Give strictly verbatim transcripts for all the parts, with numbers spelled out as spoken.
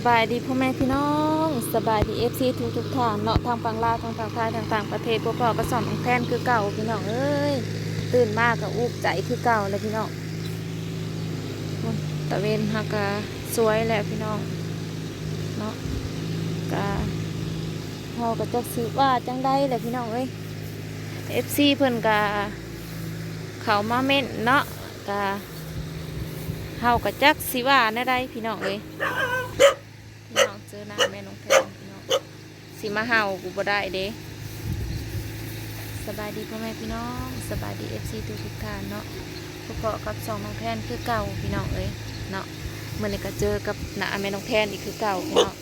สบายดีพ่อแม่พี่น้อง สบายดี เอฟซี ทุกทุกๆท่านเนาะ ทั้งฝั่งลาว ทั้งฝั่งไทย ทั้งต่างประเทศ พวกพ่อก็ส่องแทนคือเก่าพี่น้องเอ้ย ตื่นมาก็อุกใจคือเก่าเลยพี่น้อง โอ้ย ตะเวนหากะสวยแล้วพี่น้องเนาะ กะ เฮาก็จักสิว่าจังใดแหละพี่น้องเอ้ย เอฟซี เพิ่นกะเข้ามาเม้นเนาะ กะ เฮาก็จักสิว่าแนวใดพี่น้องเอ้ย พี่น้องเจอหน้าแม่น้องแทนพี่น้อง สิมาเห่ากูบ่ได้เด้ สบายดีพ่อแม่พี่น้อง สบายดี เอฟซี ทุกทุกๆท่านเนาะ พบกับช่องน้องแทนคือเก่าพี่น้องเอ้ยเนาะ มื้อนี้ก็เจอกับหน้าแม่น้องแทนอีกคือเก่าพี่น้อง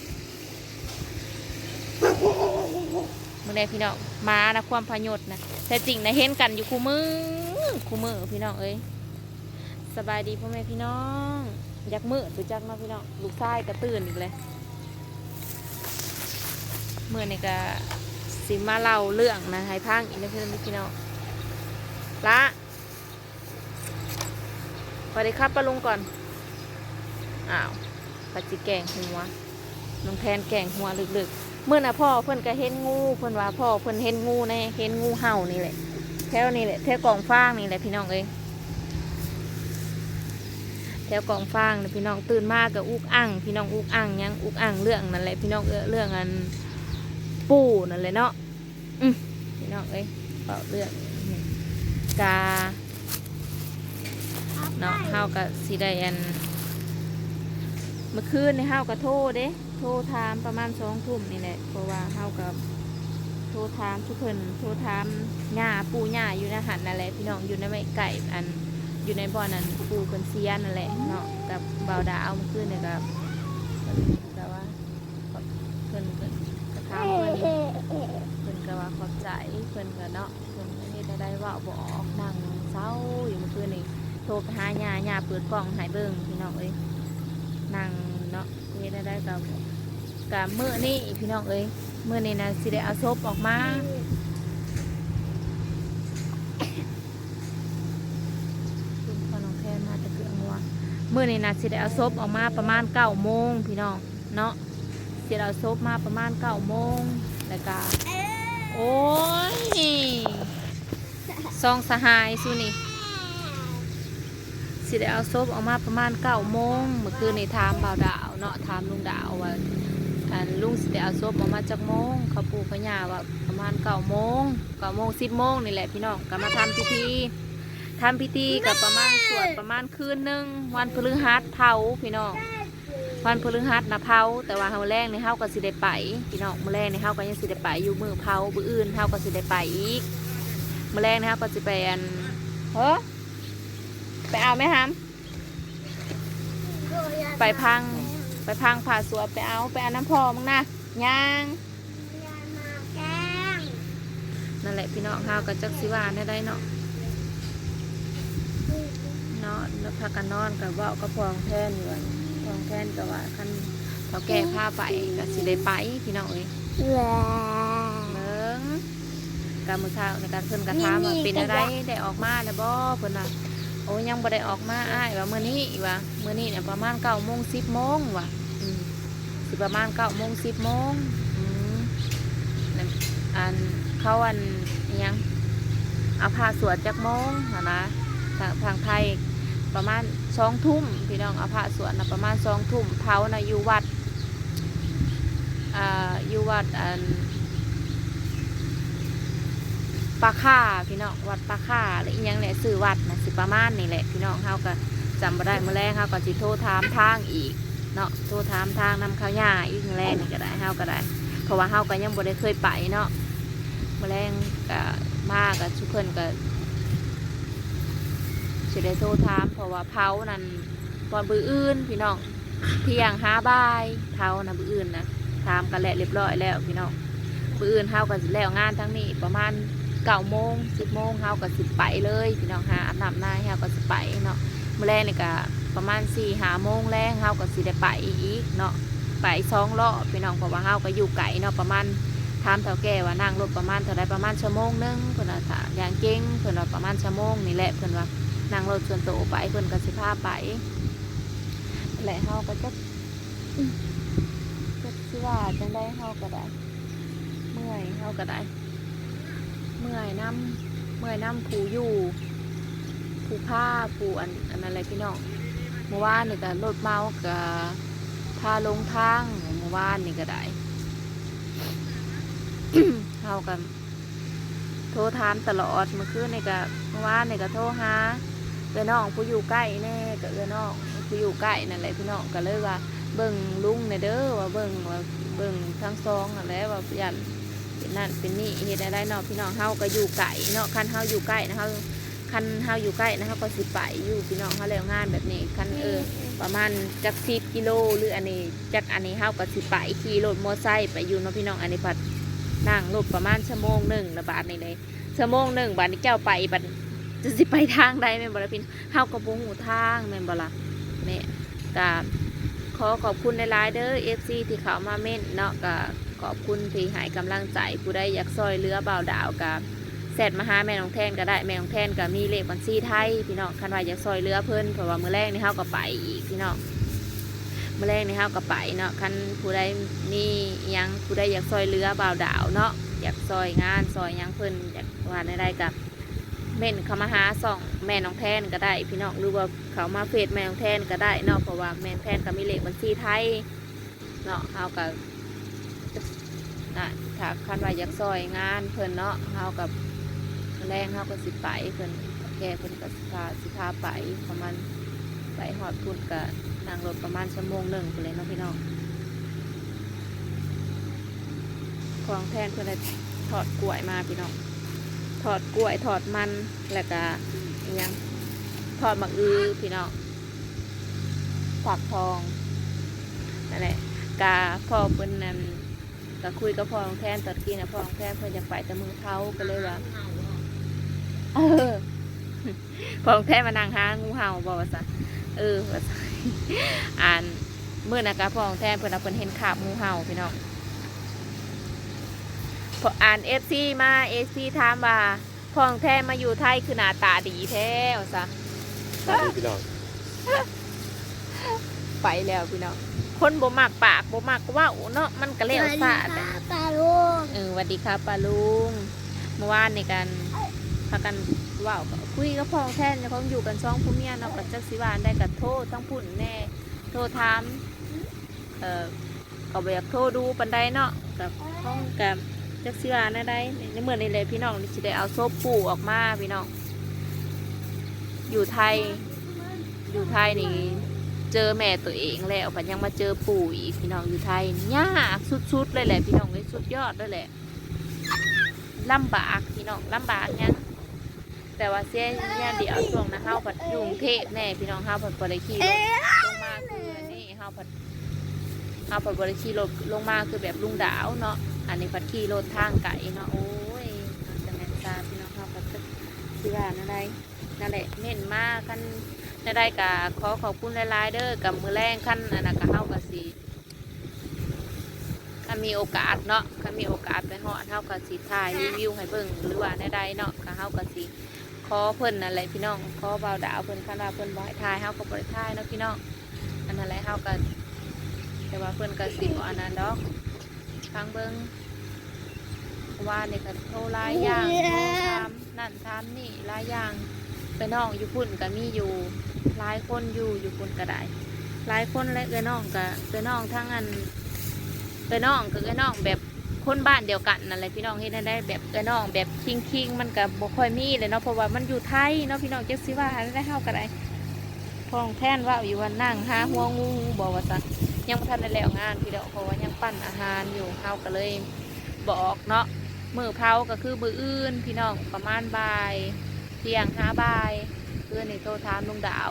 มื้อนี้พี่น้อง หมานะความพยศนะ แต่จริงนะเห็นกันอยู่คู่มื้อ คู่มื้อพี่น้องเอ้ย สบายดีพ่อแม่พี่น้อง อยากมื้อรู้จักเนาะพี่น้อง ลูกชายก็ตื่นอีกเลย มื้อนี้ก็สิมาเล่าเรื่องนะให้ฟังอีกนะพี่น้อง ละ สวัสดีครับป้าลุงก่อน อ้าว ปัจจิแกล้งหัว น้องแทนแกล้งหัวลึกๆ มื้อน่ะพ่อเพิ่นก็เห็นงู เพิ่นว่าพ่อเพิ่นเห็นงูใน เห็นงูเห่านี่แหละ แถวนี่แหละ แถวกองฟางนี่แหละพี่น้องเอ้ย แถวกองฟางนี่พี่น้อง ตื่นมาก็อุกอั่ง พี่น้อง อุกอั่งหยัง อุกอั่งเรื่องนั่นแหละพี่น้องเอ้ย เรื่องอันปู่นั่นแหละเนาะ อืม พี่น้องเอ้ย เว้าเรื่องกา เนาะ เฮาก็สิได้อัน เมื่อคืนนี่เฮาก็โทรเด้ โทรถามประมาณสองทุ่มนี่แหละ เพราะว่าเฮาก็โทรถามทุกเพิ่น โทรถามย่าปู่ย่าอยู่ในหั้นนั่นแหละ พี่น้อง อยู่ในไม้ไก่อัน อยู่ในบ่อนนั้นปู่เพิ่นเสียนั่นแหละเนาะ กับบ่าวดาวเมื่อคืนนี่ก็ เพิ่นก็ว่า เพิ่น เพิ่นก็ถามเพิ่น เพิ่นก็ว่าขอบใจ เพิ่นก็เนาะ เพิ่นก็เฮ็ดแนวใดเว้าบ่ออก นั่งเซาอยู่เมื่อคืนนี่ โทรไปหาย่า ย่าเปิดกล้องให้เบิ่งพี่น้องเอ้ย นั่งเนาะ เฮ็ดแนวใดก็ ก็มื้อนี้พี่น้องเอ้ย มื้อนี้นะสิได้เอาศพออกมา คุณพ่อน้องแทนมาแต่เกืองัว มื้อนี้นะสิได้เอาศพออกมาประมาณเก้าโมงพี่น้องเนาะ สิได้เอาศพมาประมาณเก้าโมง แล้วก็ โอ้ย สองสหายสู้นี่ สิได้เอาศพออกมาประมาณเก้าโมง เมื่อคืนนี่ถามบ่าวดาวเนาะ ถามลุงดาวว่า อันลุงสิได้เอาศพออกมาจักโมง เขาปู่เขาย่าว่าประมาณเก้าโมง เก้าโมง สิบโมงนี่แหละพี่น้อง ก็มาทำพิธี ทำพิธีก็ประมาณสวดประมาณคืนหนึ่ง วันพฤหัสเผาพี่น้อง วันพฤหัสนะเผา แต่ว่ามื้อแลงนี่เฮาก็สิได้ไปพี่น้อง มื้อแลงนี่เฮาก็ยังสิได้ไปอยู่ มื้อเผา มื้ออื่นเฮาก็สิได้ไปอีก มื้อแลงนี่เฮาก็สิไปอัน เฮ้อ ไปเอาไหมฮัม ไปพัง ไปพังผ้าสวด ไปเอา ไปเอาน้ำพ่อมึงนะ ย่าง นั่นแหละพี่น้อง เฮาก็จักสิว่าแนวใดเนาะ นอน แล้วพากันนอนก็เว้ากับพ่อน้องแทนอยู่ พ่อน้องแทนก็ว่าคันเฒ่าแก่พาไปก็สิได้ไปพี่น้องเอ้ย เบิ่ง ก็มื้อเช้านี่ก็เพิ่นก็ถามว่าเป็นจังใด ได้ออกมาแล้วบ่ เพิ่นว่า โอ้ย ยังบ่ได้ออกมา อ้ายว่ามื้อนี้ว่า มื้อนี้เนี่ยประมาณเก้าโมง สิบโมงว่ะ อืม สิประมาณเก้าโมง สิบโมง อืม นั่น อัน เขาอัน อิหยัง เอาพระสวดจักโมงหั้นนะ ทาง ทางไทยประมาณสองทุ่ม พี่น้อง เอาพระสวดนะประมาณสองทุ่ม เผานะอยู่วัด อ่า อยู่วัดอัน ป่าข่าพี่น้อง วัดป่าข่า หรืออิหยังเนี่ย ชื่อวัดนะสิประมาณนี่แหละพี่น้อง เฮาก็จำบ่ได้ มื้อแลงเฮาก็สิโทรถามทางอีกเนาะ โทรถามทางนำเขาย่าอีก มื้อแลงนี่ก็ได้ เฮาก็ได้ เพราะว่าเฮาก็ยังบ่ได้เคยไปเนาะ มื้อแลงก็มาก็ซุเพิ่นก็สิได้โทรถาม เพราะว่าเผานั่น ตอนมื้ออื่นพี่น้อง เที่ยงหาบ่าย เผานะมื้ออื่นนะ ถามกันแล้วเรียบร้อยแล้วพี่น้อง มื้ออื่นเฮาก็สิแล้วงานทางนี้ประมาณเก้าโมง สิบโมง เฮาก็สิไปเลยพี่น้อง หาอาบน้ำนาย เฮาก็สิไปเนาะ มื้อแลงนี่ก็ประมาณสี่ห้าโมงแลง เฮาก็สิได้ไปอีกเนาะ ไปสองรอบพี่น้อง เพราะว่าเฮาก็อยู่ไกลเนาะ ประมาณ ถามเฒ่าแก่ว่านั่งรถประมาณเท่าใด ประมาณชั่วโมงหนึ่ง เพิ่นว่า ถ้าอย่างเก่ง เพิ่นว่าประมาณชั่วโมงนี่แหละ เพิ่นว่านั่งรถส่วนตัวไป เพิ่นก็สิพาไป และเฮาก็จัก อืม ว่าจังใด๋เฮาก็ได้ เมื่อย เฮาก็ได้ เมื่อยนำ เมื่อยนำผู้อยู่ ผู้พา ผู้อัน อันนั้นแหละพี่น้อง เมื่อวานนี่ก็รถเมาก็พาลงทาง เมื่อวานนี่ก็ได้ เฮาก็โทรถามตลอด เมื่อคืนนี่ก็ เมื่อวานนี่ก็โทรหาเอื้อยน้องผู้อยู่ใกล้แน่ ก็เอื้อยน้องผู้อยู่ใกล้นั่นแหละพี่น้อง ก็เลยว่าเบิ่งลุงแน่เด้อ ว่าเบิ่ง ว่าเบิ่งทั้งสองนั่นแหละ ว่าย่านเป็นนั่นเป็นนี่ เฮ็ดแนวใด๋เนาะพี่น้อง เฮาก็อยู่ไกลเนาะ คันเฮาอยู่ใกล้นะ เฮา คันเฮาอยู่ใกล้นะ เฮาก็สิไปอยู่พี่น้อง เฮาแล้วงานแบบนี้ คัน เออ ประมาณจักสิบกิโล หรืออันนี้จักอันนี้ เฮาก็สิไปขี่รถมอไซค์ไปอยู่เนาะพี่น้อง อันนี้พัดนั่งรถประมาณชั่วโมงหนึ่งละบาดนี้เลย ชั่วโมงหนึ่ง บาดนี้เจ้าไปบัดจะสิไปทางใด๋แม่นบ่ล่ะพี่ เฮาก็บ่ฮู้ทางแม่นบ่ล่ะ แม่น ก็ขอขอบคุณหลายๆเด้อ เอฟซี ที่เข้ามาเม้นเนาะ ก็ขอบคุณที่ให้กำลังใจ ผู้ใดอยากซ่อยเหลือบ่าวดาวก็แชทมาหาแม่น้องแทนก็ได้ แม่น้องแทนก็มีเลขบัญชีไทยพี่น้อง คันว่าอยากซ่อยเหลือเพิ่น เพราะว่ามื้อแลงนี่เฮาก็ไปอีกพี่น้อง มื้อแลงนี่เฮาก็ไปเนาะ คันผู้ใดมีอิหยัง ผู้ใดอยากซ่อยเหลือบ่าวดาวเนาะ อยากซ่อยงานซ่อยหยังเพิ่น อยากว่าแนวใด๋ก็เม้นเข้ามาหาช่องแม่น้องแทนก็ได้พี่น้อง หรือว่าเข้ามาเฟซแม่น้องแทนก็ได้เนาะ เพราะว่าแม่น้องแทนก็มีเลขบัญชีไทยเนาะ เฮาก็ นะ ถ้าคันว่าอยากซ่อยงานเพิ่นเนาะ เฮาก็ แลงเฮาก็สิไป เพิ่น แกเพิ่นก็สิพา สิพาไป ประมาณ ไปฮอดพุ้นก็นั่งรถประมาณชั่วโมงหนึ่งพู้นแหละเนาะพี่น้อง พ่อน้องแทนเพิ่นได้ทอดกล้วยมาพี่น้อง ทอดกล้วย ทอดมัน แล้วก็อิหยัง ทอดหมากอื้อพี่น้อง ฟักทอง นั่นแหละ กะพ่อเพิ่นนั่น กะคุยกับพ่อน้องแทนตอนกี้นะ พ่อน้องแทนเพิ่นอยากไปแต่เมืองเฒ่า ก็เลยว่า เออ พ่อน้องแทนมานั่งหางูเห่าบ่ว่าซั่น เออ ว่าซั่น อัน มื้อนั้นกะพ่อน้องแทนเพิ่นน่ะ เพิ่นเห็นคราบงูเห่าพี่น้อง พออ่าน เอฟซี มา เอฟซี ถามว่า พ่อน้องแทนมาอยู่ไทยคือหน้าตาดีแท้ว่าซะ สวัสดีพี่น้อง ไปแล้วพี่น้อง คนบ่มักปากบ่มักเว้าเนาะ มันก็แล้วซะ สวัสดีค่ะป้าลุง เออ สวัสดีค่ะป้าลุง เมื่อวานนี่กัน พากันเว้าก็คุยกับพ่อน้องแทน เจ้าของอยู่กันสองผัวเมียเนาะ ก็จักสิว่าอันใด๋ก็โทรทั้งพุ้นแน่ โทรถาม เอ่อ ก็บ่อยากโทรดูปานใดเนาะ ก็คงก็จักสิว่าแนวใด๋ ในมื้อนี้แหละพี่น้อง สิได้เอาศพปู่ออกมาพี่น้อง อยู่ไทย อยู่ไทยนี่เจอแม่ตัวเองแล้ว บัดยังมาเจอปู่อีกพี่น้อง อยู่ไทยนี่ยากสุดๆเลยแหละพี่น้องเอ้ย สุดยอดเลยแหละ ลำบากพี่น้อง ลำบากหยัง แต่ว่าเสียอย่างเดียว ช่วงนั้นเฮาพัดอยู่กรุงเทพฯแน่พี่น้อง เฮาพัดบ่ได้ขี่รถลงมาคืออันนี้ เฮาพัด เฮาพัดบ่ได้ขี่รถลงมาคือแบบลุงดาวเนาะ อันนี้พัดขี่รถทางไกลเนาะ โอ้ย จะแม่นซาพี่น้อง เฮาพัดสิว่าแนวใด๋ นั่นแหละ เม้นมา คันแนวใด๋ก็ขอขอบคุณหลายๆเด้อ กับมื้อแลงคันอันนั้นก็เฮาก็สิ คันมีโอกาสเนาะ คันมีโอกาสไปฮอด เฮาก็สิถ่ายรีวิวให้เบิ่ง หรือว่าแนวใด๋เนาะ ก็เฮาก็สิขอเพิ่นนั่นแหละพี่น้อง ขอบ่าวดาวเพิ่น คันว่าเพิ่นบ่ให้ถ่าย เฮาก็บ่ได้ถ่ายเนาะพี่น้อง อันนั้นแหละ เฮาก็ แต่ว่าเพิ่นก็สิบ่อันนั้นดอก ฟังเบิ่ง เพราะว่านี่ก็โทรหลายอย่าง โทรถามนั่นถามนี่หลายอย่าง เอื้อยน้องอยู่พุ้นก็มีอยู่หลายคนอยู่ อยู่พุ้นก็ได้ หลายคน และเอื้อยน้องก็ เอื้อยน้องทั้งอัน เอื้อยน้องก็เอื้อยน้องแบบคนบ้านเดียวกันนั่นแหละพี่น้อง เฮ็ดแนวใด๋แบบเอื้อยน้องแบบคิงๆ มันก็บ่ค่อยมีเลยเนาะ เพราะว่ามันอยู่ไทยเนาะพี่น้อง จักสิว่าแนวใด๋ เฮาก็ได้ พ่อน้องแทนเว้าอยู่ว่านั่งหาหัวงูบ่ว่าซั่น ยังบ่ทันได้แล้วงานพี่น้อง เพราะว่ายังปั้นอาหารอยู่ เฮาก็เลยบอกเนาะ มื้อเผาก็คือมื้ออื่นพี่น้อง ประมาณบ่าย เที่ยงหาบ่าย คืนนี้โทรถามลุงดาว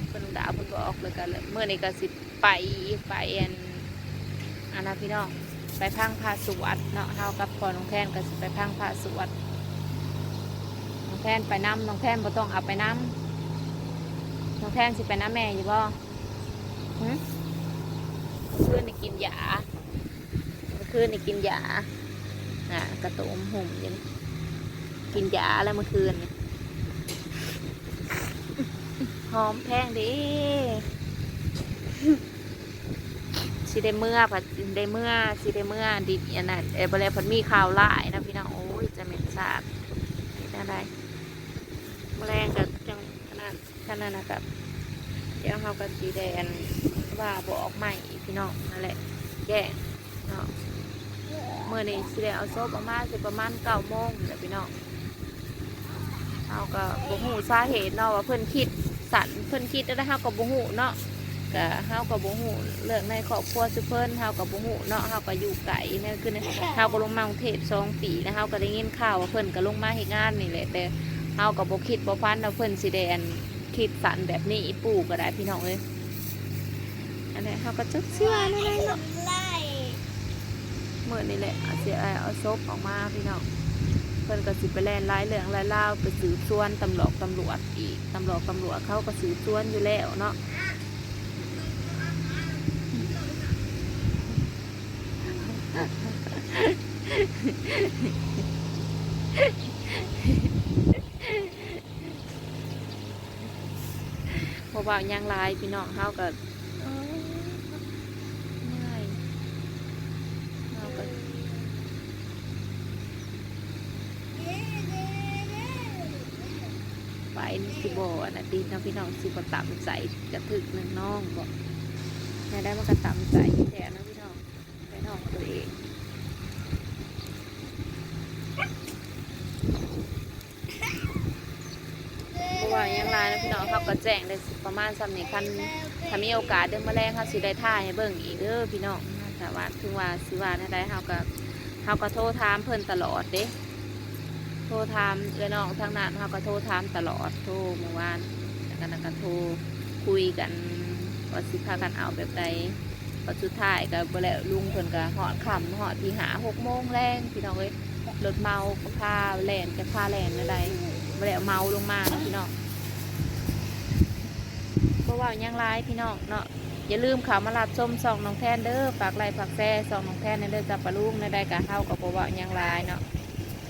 เพิ่น ลุงดาวเพิ่นบอก แล้วก็มื้อนี้ก็สิไป ไปอัน อันนั้นพี่น้อง ไปฟังพระสวดเนาะ เฮากับพ่อน้องแทนก็สิไปฟังพระสวด น้องแทนไปนำ น้องแทนบ่ต้องเอาไปนำ น้องแทนสิไปนำแม่อยู่บ่ หึ เมื่อคืนนี่กินยา เมื่อคืนนี่กินยา อ่ะ กระโตมหุ่มอยู่นี่ กินยาแล้วเมื่อคืนนี่ หอมแพงเด้ สิได้เมือ ผัดได้เมือ สิได้เมือ ดิ อันนั้น เอ้ย บ่แล้ว ผัดมีข่าวร้ายนะพี่น้อง โอ้ย จะแม่นสาบ เฮ็ดแนวใด มื้อแลงก็จั่ง อันนั้น คันนั้นน่ะก็ เดี๋ยวเฮาก็สิได้ อัน ว่าบ่ออกใหม่อีกพี่น้อง นั่นแหละ แกล้งเนาะ มื้อนี้สิได้เอาศพออกมา สิประมาณเก้าโมงนี่แหละพี่น้อง เฮาก็บ่ฮู้สาเหตุเนาะ ว่าเพิ่นคิดสั้น เพิ่นคิดจั่งใด เฮาก็บ่ฮู้เนาะ ก็ เฮาก็บ่ฮู้เรื่องในครอบครัวซุเพิ่น เฮาก็บ่ฮู้เนาะ เฮาก็อยู่ไกล แนวคือ เฮาก็ลงมากรุงเทพสองปี แล้วเฮาก็ได้ยินข่าวว่าเพิ่นก็ลงมาเฮ็ดงานนี่แหละ แต่เฮาก็บ่คิดบ่ฝันว่าเพิ่นสิได้ อัน คิดสั้นแบบนี้ ปู่ก็ได้พี่น้องเอ้ย อันนี้เฮาก็จักสิว่าแนวใดเนาะ มื้อนี้แหละ อาจสิเอาศพออกมาพี่น้อง เพิ่นก็สิไปแล่นหลายเรื่องหลายราว ไปสืบสวนตำรวจ ตำรวจอีก ตำรวจ ตำรวจเขาก็สืบสวนอยู่แล้วเนาะ บ่เว้าหยังหลายพี่น้อง เฮาก็ โอ้ย เมื่อย เฮาก็ ไปนี่สิบ่อันนั้นติเนาะพี่น้อง สิบ่ตำใส่กะทึกหนึ่งน้องบ่ แนวใดมันก็ตำใส่อยู่แล้วเนาะพี่น้อง ไปน้องตัวเอง บ่เว้าหยังหลายนะพี่น้อง เฮาก็แจ้งได้ประมาณส่ำนี้ คัน ถ้ามีโอกาสเด้อ มื้อแลงเฮาสิได้ถ่ายให้เบิ่งอีกเด้อพี่น้อง ถ้าว่า ถึงว่าสิว่าแนวใด เฮาก็ เฮาก็โทรถามเพิ่นตลอดเด้ โทรถามเอื้อยน้องทางนั้น เฮาก็โทรถามตลอด โทรเมื่อวาน แล้วก็ แล้วก็โทรคุยกัน ว่าสิพากันเอาแบบใด ก็สุดท้ายก็บ่แล้ว ลุงเพิ่นก็ฮอดค่ำ ฮอดตีห้าหกโมงแลงพี่น้องเอ้ย รถเมาก็พาแล่น ก็พาแล่นแนวใด บ่แล้วเมาลงมาเนาะพี่น้อง บ่เว้าหยังหลายพี่น้องเนาะ อย่าลืมเข้ามารับชมช่องน้องแทนเด้อ ฝากไลค์ฝากแชร์ช่องน้องแทนแหน่เด้อจ้าป้าลุง แนวใดก็เฮาก็บ่เว้าหยังหลายเนาะ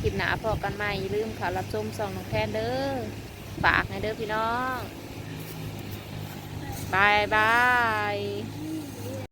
คลิปหน้าพ้อกันใหม่ อย่าลืมเข้ารับชมช่องน้องแทนเด้อ ฝากแหน่เด้อพี่น้อง บ๊ายบาย